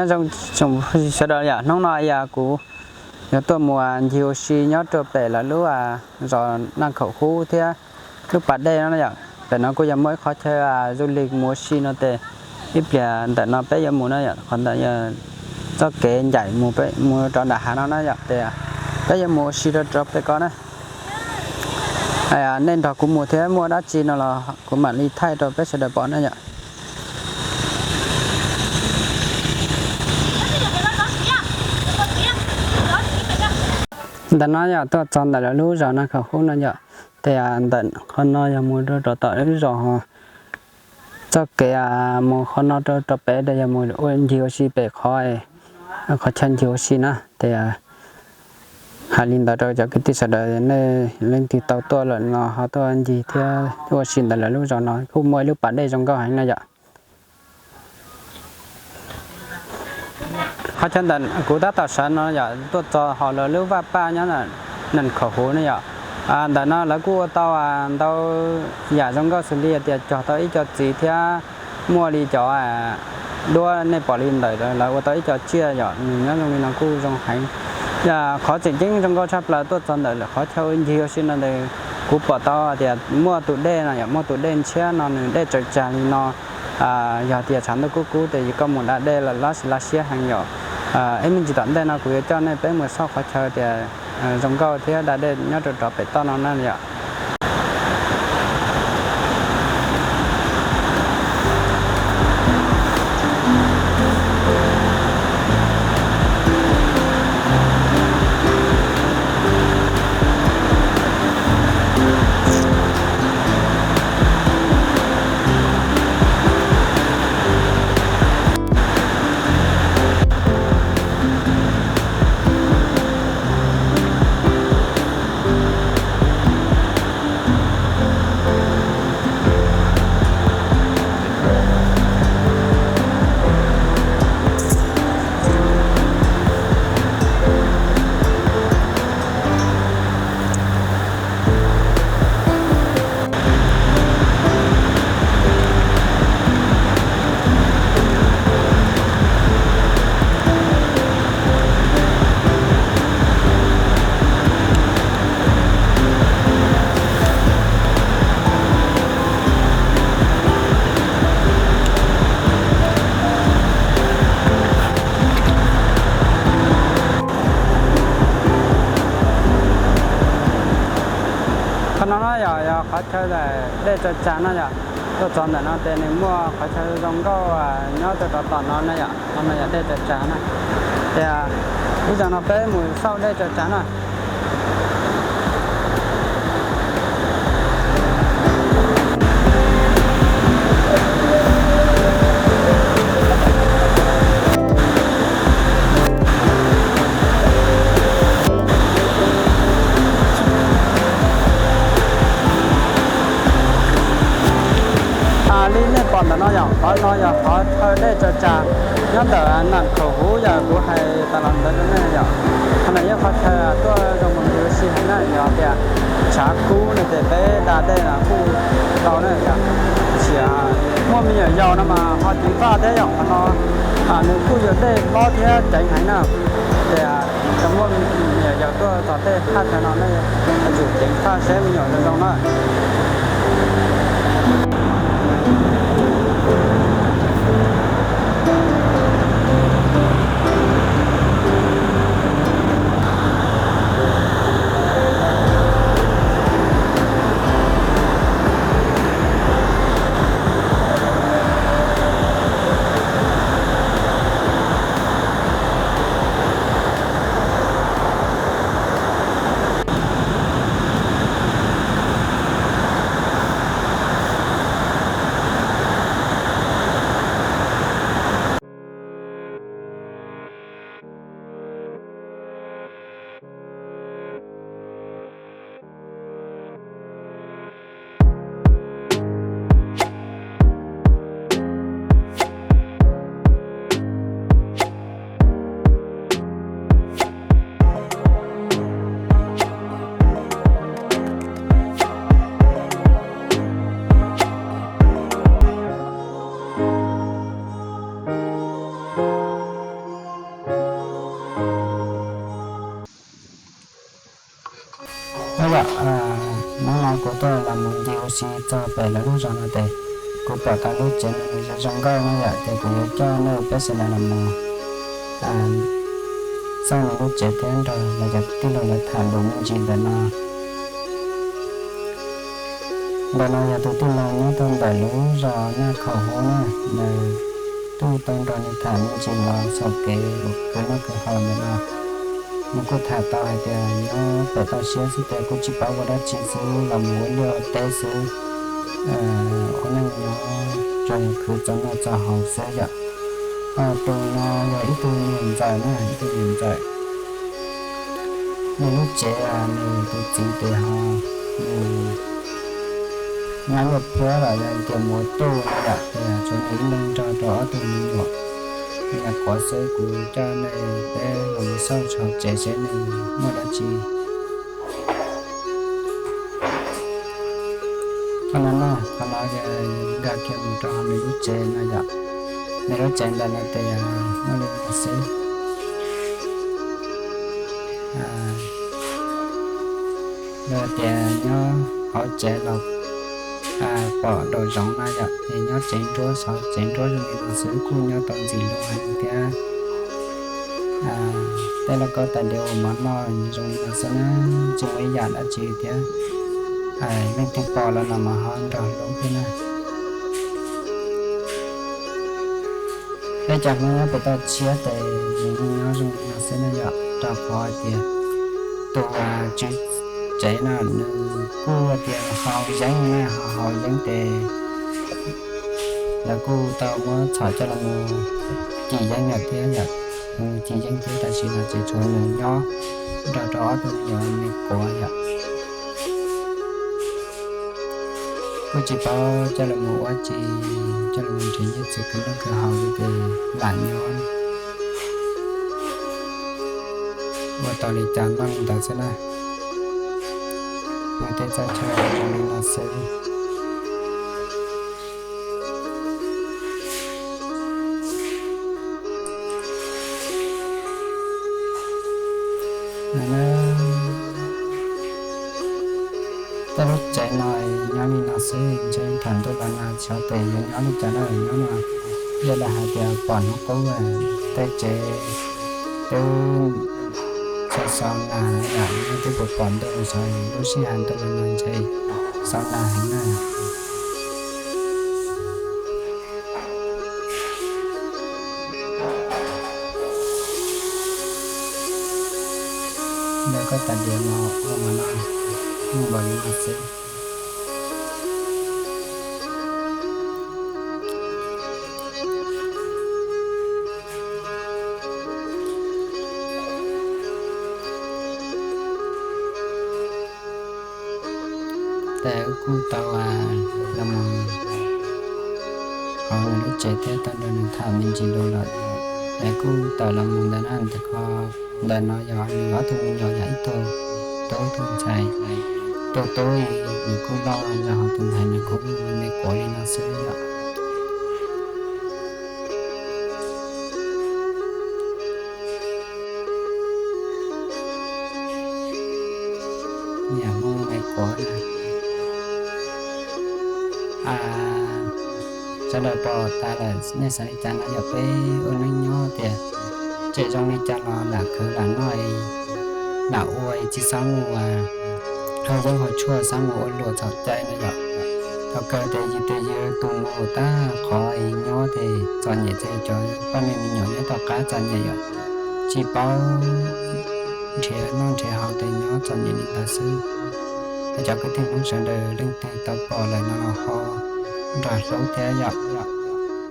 Zoo, sawv daws yom, hnub no yog kuv yuav tuaj mus ncig ua si nyob rau pem lawv lub zos Naj Khaum Hub thiab lub pas dej no yom. Pem no kuj yog muaj ib qhov chaw du lịch mus ua si no ces ib pliag ntawm no peb yuav mus na yom, qhov ntawd yog txoj kev ncaim mus, mus rau nram hav no na yom, ces peb yuav mus ua si rau rau pem ko na. Nej nrog kuv mus thiab muaj dab tsi no los kuv mam li thaij rau peb sawv daws pom na yom. Ntawm no yog tuaj txog ntawm lawv lub zos Naj Khaum Hub no yom, ces ntawm qhov no yog mus rau rov tom lub zos ho txoj kev mus qhov no rau rau pem ces yog mus ua ncig ua si pem qhov, qhov chaw ncig ua si na ces hais li ntawd rau cov kwv tij sawv daws, nej leej twg tau tuaj lawm no ho tuaj ncig thiab ua si ntawm lawv lub zos no kuj muaj ib lub pas dej zoo nkauj heev na yom. Qhov chaw ntawm kuv tab tom sawv no yog tuaj txog hauv lawv lub vaj paj nyob Naj Khaum Hub ne yom. Ntawm no lawv kuj ua tau ntau yam zoo nkauj xws li tias cog tau ib co txiv thiab muaj li cov duab nej pom li ntawm lawv ua tau ib co tsiaj yom, nws nyob zoo li no kuj zoo heev. Qhov tseem ceeb zoo nkauj tshaj plaws tuaj txog ntawm qhov chaw ncig ua si no ntawd, kuv pom tau tias muaj tus dej no yom, muaj tus dej ntshiab no nws dej tsaws tsag li no. Yog tias tshav ntuj kub kub ces koj mus da dej lawm laj siab laj siab heev yom. Ib me ntsis tom ntej no kuv yuav coj nej peb mus xauj qhov chaw tias zoo nkauj thiab da dej nyob rau rov pem toj no na yom. Qhov no no yog, yog qhov chaw dej tsaws tsag no yom. Tuaj txog ntawm no ces nws muaj qhov chaw zoo nkauj nyob rau rov tom no na yom. Qhov no yog dej tsaws tsag na. Ces ib zaug no peb mus xauj dej tsaws tsag na. Li nej pom ntawm no yog, qhov no yog qhov chaw dej tsaws tsag nyob ntawm Naj Khaum Hub yog kuv hais tas los ntawd rau nej yom. Qhov no yog qhov chaw tuaj zoo mus ncig ua si heev na, yog tias tshav kub no ces peb da dej los kuj tau na yom. Tiam sis muaj me nyuam yaus no mas ho ceev faj thiab yom, qhov no nws kuj yog dej hlob thiab ceev heev na. Ces tau muaj me nyuam yaus tuaj txog tej thaj chaw no nej yuav tsum ceev faj seb me nyuam zoo zoo na. tsis txog pem lawv lub zos no ces kuv pom tau lub tsev no nws zoo zoo nkauj no yom, ces kuv yuav coj nej peb sawv daws los mus xauj nws lub tsev thiab nrog lawv cov tij laug lawv tham lus me ntsis ntawm no. Ntawm no yog tus tij laug nyob rau ntawm lub zos Naj Khaum Huab na, nws twb tau nrog nws tham me ntsis los txog kev ua kwv noj kwv haus ntawm no. Nws kuj tham tau hais tias nyob pem toj siab xwb ces kuj tsis paub ua dab tsi xwb, los mus ua liaj ua teb xwb, ua neej nyob tsuas yog khwv txog noj txog haus xwb yom. Ho tus no yog ib tug niam ntxawm na, ib tug niam ntxawm. Nws lub tsev, nws tus txiv ces ho nws nyab nyuaj plab los yog tias mus ua tuj no yom, ces tshuav nws ib leeg nrog rau ob tug me nyuam. Nyuam qhuav xwb, kuv coj nej peb los mus xauj txog tsev seb nws muaj dab tsi. Qhov no na, qhov no nkag kiag mus rau nws lub tsev no yom. Nws lub tsev ntawm no ces muaj li no xwb. Yog tias nyob hauv tsev los pom daum zoov no yom, es nyob tsev nruab xov tsev nruab zoo li no xwb, kuj nyob tau ntxim hlub heev thiab. Tej lauj kaub tais diav uas mov noj zoo li no xwb na, tsis muaj ib yam dab tsi thiab. Leej twg pom los no mas ho nrog hlub thiab na. Peb cov Hmoob nyob pem toj siab ces nws yeej nyob zoo li no xwb na yom, rau qhov tias tus tswv tsev no nws kuj tias haus yeeb na, ho haus yeeb ces lawv kuj tau muab txhom coj los mus cim yeeb lawm thiab yom. Mus cim yeeb thiab, tam sim no ces tshuav nws nyob nrog rau ob tug me nyuam me quav yom. Kuj tsis paub coj los mus ua tsi, coj los mus nrhiav nyiaj txiag khwv noj khwv haus li ces lam nyob. Ua tau li cas noj li ntawd xwb na. Nws tej txoj chaw zoo li no xwb. Tej lub tsev no nyob li no xwb, ntshe thaum ntuj los nag xyov tes yuav nyob li cas na. Nyob no yog li hais tias pom hnub qub tej tsev twb xau xau nag, yam no twb puas pom ntuj xyov lub sij hawm ntuj los nag ntshe xau nag heev na. Lawv koj tas diav no ua mas no npam li no xwb. Tes wb kuj tau los mus hauv nws lub tsev thiab tau nrog nws tham me ntsis lus lawm. Es kuj tawm los mus ntawd na, tes ko ntawm no yog nws ob tug me nyuam, yog ib tug tub ib tug ntxhais. Tus tub nws kuj loj zog, ho tus ntxhais nws kuj me quav li no xwb yom. Niam hmoob me quav na. Sawv daws pom tas lawm nej xav li cas no yom, peb ua neej nyob tias tseem zoo li cas los lam khwv lam noj, lam ua, tsis xav mus haus yeeb haus tshuaj, xav mus ua luam txhaum cai no yom. Thaum kawg tes yus tes yus tus mus tag qhov nyob tes txom nyem, tes cov poj niam me nyuam nyob tom qab txom nyem yom, tsis paub nrhiav noj nrhiav haus tes nyob txom nyem li ntawd xwb. Cov kwv tij Hmoob sawv daws leej twg tau pom lawm no los ho nrog hlub thiab yom.